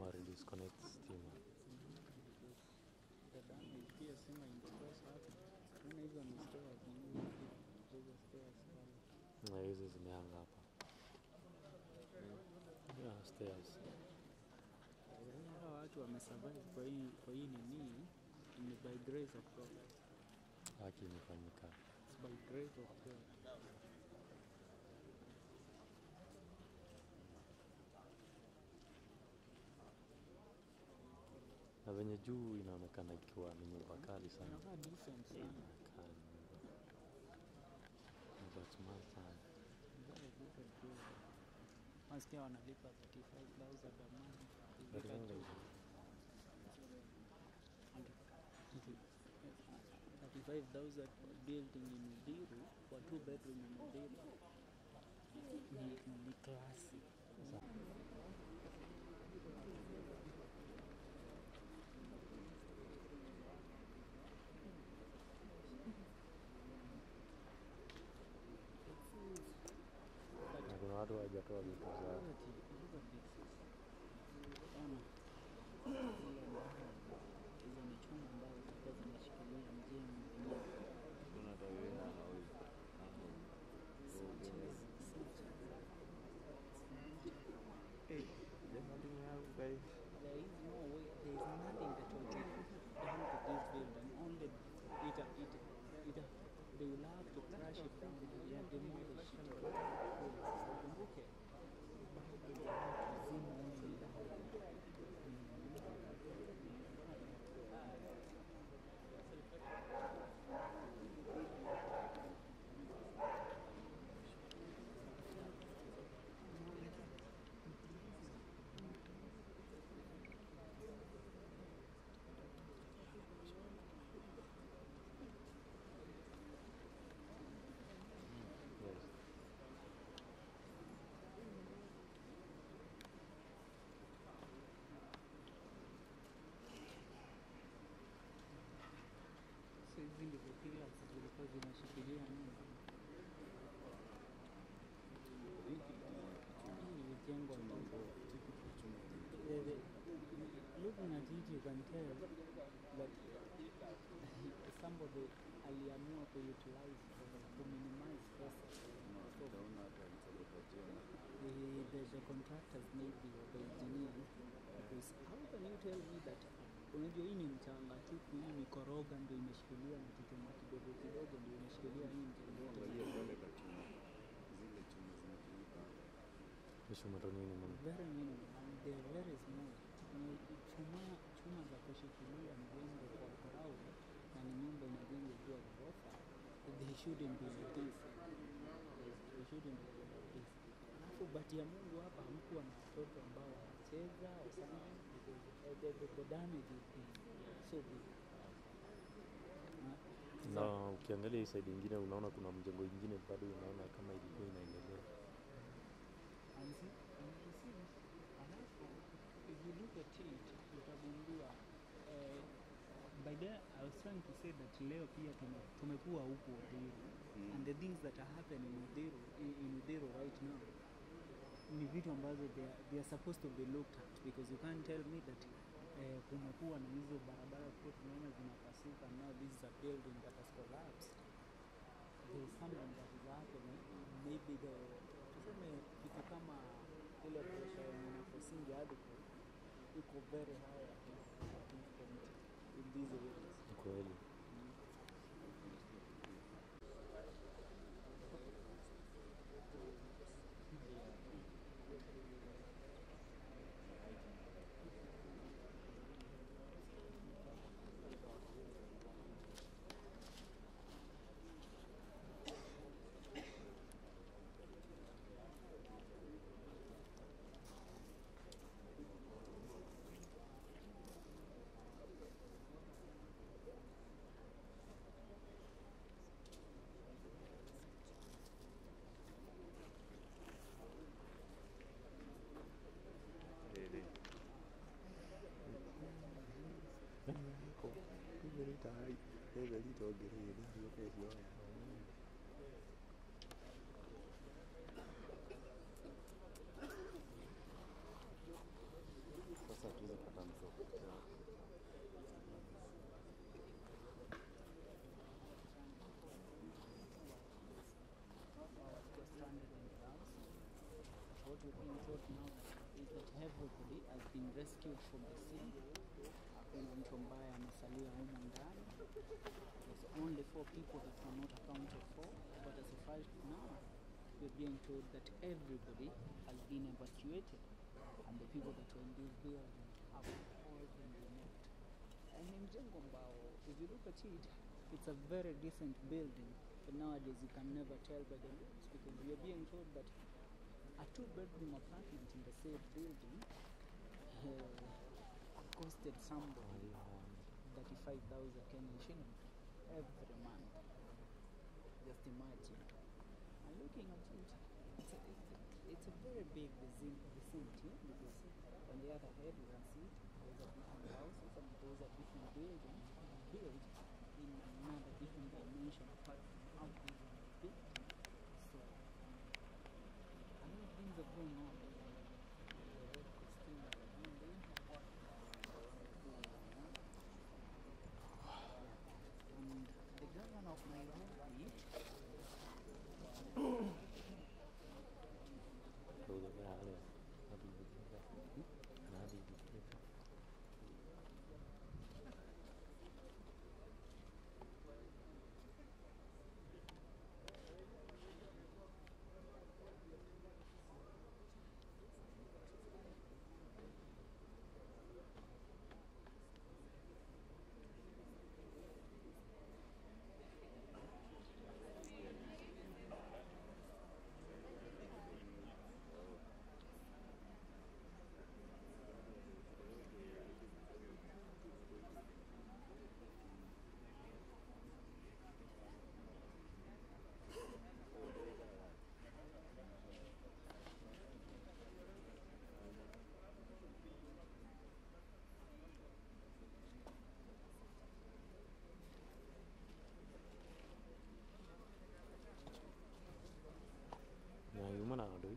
Kama disconnect stima. The damage pia stima ingekosa hapa. Unaona hizo ni stairs, hizo stairs pale. Na hizi zimeanga hapa. Yeah, stairs. Hawa watu wamesurvive kwa hii nini ni by grace of God. Haki imefanyika. It's by grace of God. Na venye juu inaonekana ikiwa ni nyumba kali sana. Inakaa decent sana. Inakaa ni nyumba smart sana. Very decent building. Nasikia wanalipa 35,000 a month. Ukifika juu. 35,000 for building in Uthiru, for 2 bedroom in Uthiru. Ni classy. Na kuna watu hawajatoa vitu zao. Look at this. Ona. Ile mbao. Hizo ni chuma ambazo zilikuwa zinashikilia mjengo wenyewe. There is no way, there is nothing that will be done to this building. Only it, it, it, they will have to crash it down, yeah, demolish it. Ukumbuke, bado watu zimo humu ndani. Yes. So hizi ndivyo pillars zilikuwa zinashikilia nyumba. Hii ilijengwa tu. Looking at it you can tell that somebody aliamua kuutilize to minimize costs. So the contractors maybe or the engineers, because how can you tell me that unajua hii ni mchanga tupu, hii ni koroga ndio imeshikilia na kichuma kidogo kidogo ndio imeshikilia hii mjengo yote. Chuma tu nini man? Very minimal and they are very small. Ni chuma za kushikilia mjengo kwa ground na ni nyumba inajengwa juu ya ghorofa, they shouldn't be like this. They shouldn't be like this. Alafu bahati ya Mungu hapa hamkuwa na watoto ambao wanacheza or something because the damage would be so big. Na ukiangalia hii side ingine unaona kuna mjengo ingine bado unaona kama ilikuwa inaendelea. And see, and you see, alafu if you look at it utagundua by the I was trying to say that leo pia tumekuwa huku Uthiru. And the things that are happening in Uthiru, in Uthiru right now ni vitu ambazo they are supposed to be looked at, because you can't tell me that kumekuwa na hizo barabara kwa tunaona zinapasuka. Now this is a building that has collapsed. There is something that is happening. Maybe the tuseme kitu kama ile pressure yenye inafosingi earthquake iko very high at this point in these areas. Ni kweli. Sasa we're being told now is that everybody has been rescued from the scene. Hakuna mtu ambaye amesalia humu ndani. There's only four people that were not accounted for, but as of right now, we're being told that everybody has been evacuated and the people that were in this building have all been removed. And ni mjengo ambao, if you look at it, it's a very decent building, but nowadays you can never tell by the looks, because we are being told that a two-bedroom apartment in the same building costed somebody 35,000 Kenyan shillings every month. Just imagine. And looking at it, it's a very big vicinity, because on the other hand you can see those are different houses and those are different buildings built in another different dimension apart from how these one was built. So a lot of things are going on. The Red Cross team are doing their work. And the governor of Nairobi Na yuma na andũ.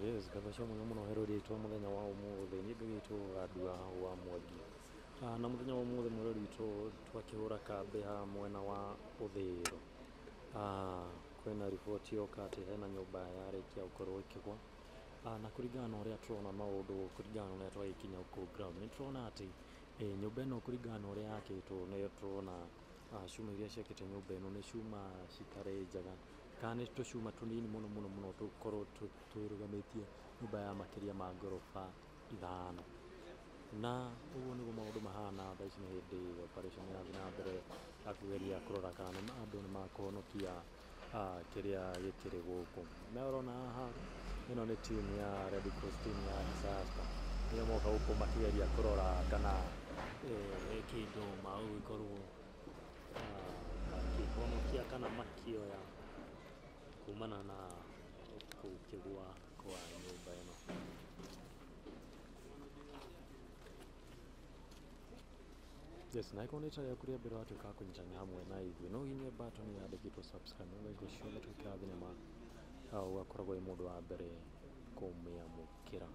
Yes, ngatho cia mwanya mũno herũri witũ mũthenya wa ũmũthĩ. Niĩ ngagĩtwo Gandua wa Mwangi. Na mũthenya wa ũmũthĩ mwĩrori witũ twakĩhũra kambĩ haha mwena wa Ũthĩĩro. Kwĩna riboti yoka atĩ hena nyũmba yarĩkia gũkorwo ĩkĩgwa. Na kũringana na ũrĩa tũrona maũndũ, kũringana na ũrĩa twagĩkinya gũkũ ground, nĩ tũrona atĩ nyũmba ĩno kũringana na ũrĩa yakĩtwo nĩ tũrona cuma iria ciakĩte nyũmba ĩno nĩ cuma citarĩ njega, kana nĩ tũcuma tũnini mũno mũno mũno tũkorwo tũrũgamĩtie nyũmba ya makĩria ma ngoroba 5. Na ũguo nĩguo maũndũ mahana. Thaa ici nĩ hĩndĩ operation ĩrathiĩ na mbere ya kũgeria kũrora kana andũ nĩ makũhonokia kĩrĩa gĩkĩrĩ gũkũ. Na ũrona haha ĩno nĩ team ya Red Cross, team ya disaster, nĩo moka gũkũ makĩgeria kũrora kana kĩndũ magũgĩkorwo makĩhonokia kana makĩoya kumana na gũkĩgwa kwa nyũmba ĩno. Yes, na ĩkorwo nĩ rita rĩaku rĩa mbere watuĩka wa kũnyitanĩra hamwe na ithuĩ, no ũhihinye button yandĩkĩtwo subscribe nĩguo hingo ciothe twĩkĩra thenema ũgakoragwo wĩ mũndũ wa mbere kũmĩamũkĩra.